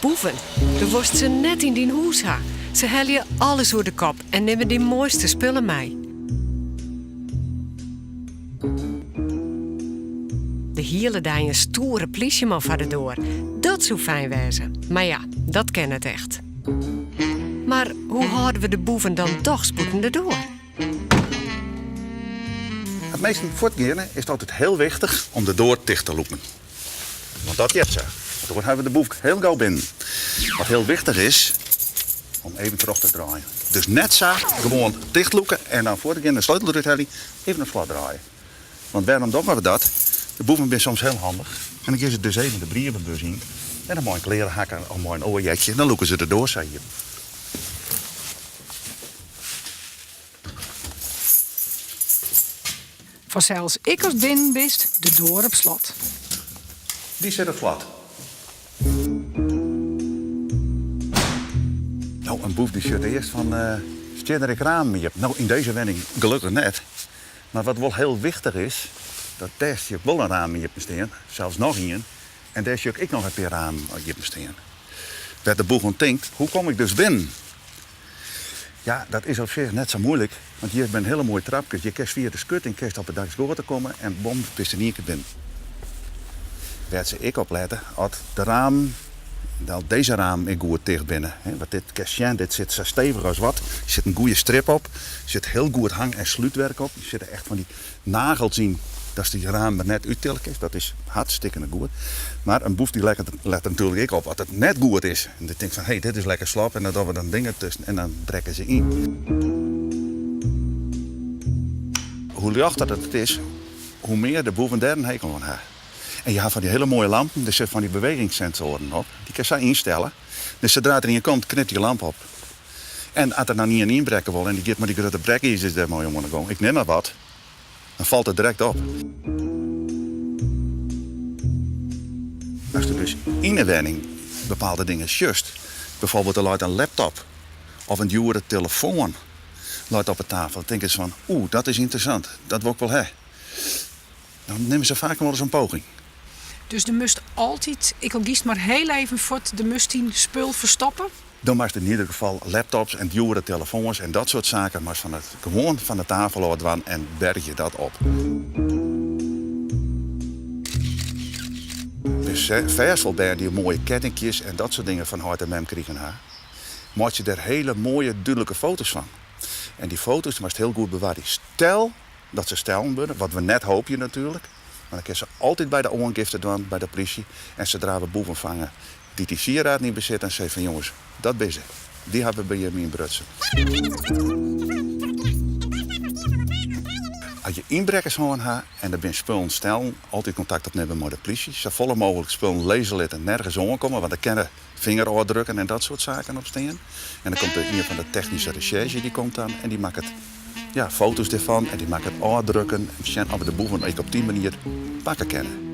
Boeven, do wolst se net yn dyn hûs ha. Se helje alles oer de kop en nimme dyn moaiste spullen mei. De hiele dei in stoere plysjeman foar de doar, dat soe fijn wêze. Mar ja, dat kin net echt. Mar hoe hâlde we de boeven dan dochs bûten de doar? As minsken fuortgeane is it altyd hiel wichtich om de doar ticht te lûken. Want dat heart sa. Want dan hawwe we de boef hiel gau binnen. Wat hiel wichtich is om even troch te draaien. Dus net sa gewoan tichtlûke en dan fuortgean, de sleutel derút helje, even op slot draaie. Want wêrom dogge we dat? De boeven binne soms hiel handich en dan gean se dus even de brievenbus yn en dan mei in klearehakker of mei in oar jetje, dan lûke se de doar sa iepen. Fansels ek ast binnen bist, de doar op slot. Dy sit op slot. No, in boef dy sjocht earst fan stean der ek ramen iepen. No, yn dizze wenning gelokkich net. Mar wat wol hiel wichtich is, dat dêr sjoch ik wol in raam iepen stean, sels noch ien, en dêr sjoch ik ek noch in pear ramen iepen stean. Wêr't de boef oan tinkt, hoe kom ik dus binnen? Ja, dat is op sich net sa muoilik, want hjir binne hiele moaie trapkes. Je kinst fia de skutting kinst op it daksgoate komme en bom, bist yn ien kear binnen. Wêr't se ek op lette, at de ramen, dat dizze ramen ek goed ticht binne. Want dit kinst sjen, dit sit sa stevich as wat. Der sit in goede strip op, der sit hiel goed hang en slútwerk op. Der sitte echt fan dy nagels yn datst dy ramen der net úttille kinst. Dat is hartstikkene goed. Mar in boef dy let der natuerlik ek op at it net goed is. En dy tinkt fan hé, dit is lekker slop en dan dogge we dan dingen tusken en dan brekke se yn. Hoe ljochter dat it is, hoe mear de boeven dêr in hekel oan ha. En je ha fan dy hiele moaie lampen, dêr sitte fan dy bewegingssensoaren op. Dy kinst sa ynstelle. Dus sadra't der ien komt, knipt dy lamp op. En as der dan ien ynbrekke wol en dy giet mei dy grutte brekizers dêr mei oan 'e gong, ik nim mar wat, dan falt it direkt op. As du dus yn 'e wenning bepaalde dingen sjochst, byfoarbyld der leit in laptop of in djoere telefoan leit op 'e tafel, dan tinke se fan oeh, dat is ynteressant, dat wol ik wol ha. Dan nimme se faak wolris in poging. Dus do moatst altyd, ek al giest mar hiel even fuort, do moatst dyn spul ferstoppe? Do moatst yn ieder gefal laptops en djoere telefoans en dat soart saken moatst fan it, gewoan fan de tafel ôf dwaan en bergje dat op. Der binne fêst wol bern dy't moaie kettinkjes en dat soart dingen fan heit en mem krigen ha. Meitsje dêr hiele moaie dúdlike foto's fan. En dy foto's moatst hiel goed bewarje. Stel dat se stellen wurde, wat we net hoopje natuerlik, mar dan kinne se altyd by de oangifte dwaan by de plysje en sadra we boeven fange dy't dy sieraden yn besit dan sizze fan jonges, dat binne se, dy hawwe by jimme ynbrutsen. As je ynbrekkers hân ha en der binne spullen stellen, altyd kontakt opnimme mei de plysje, safolle mooglik spullen lizze litte, nergens oankomme, want der kinne fingerôfdrukken en dat soart saken op stean. En dan komt der ien fan de technyske resjerzje dy komt dan en dy makket ja, foto's dêrfan en dy makket ôfdrukken en sjen oft we de boeven ek op dy manier pakke kinne.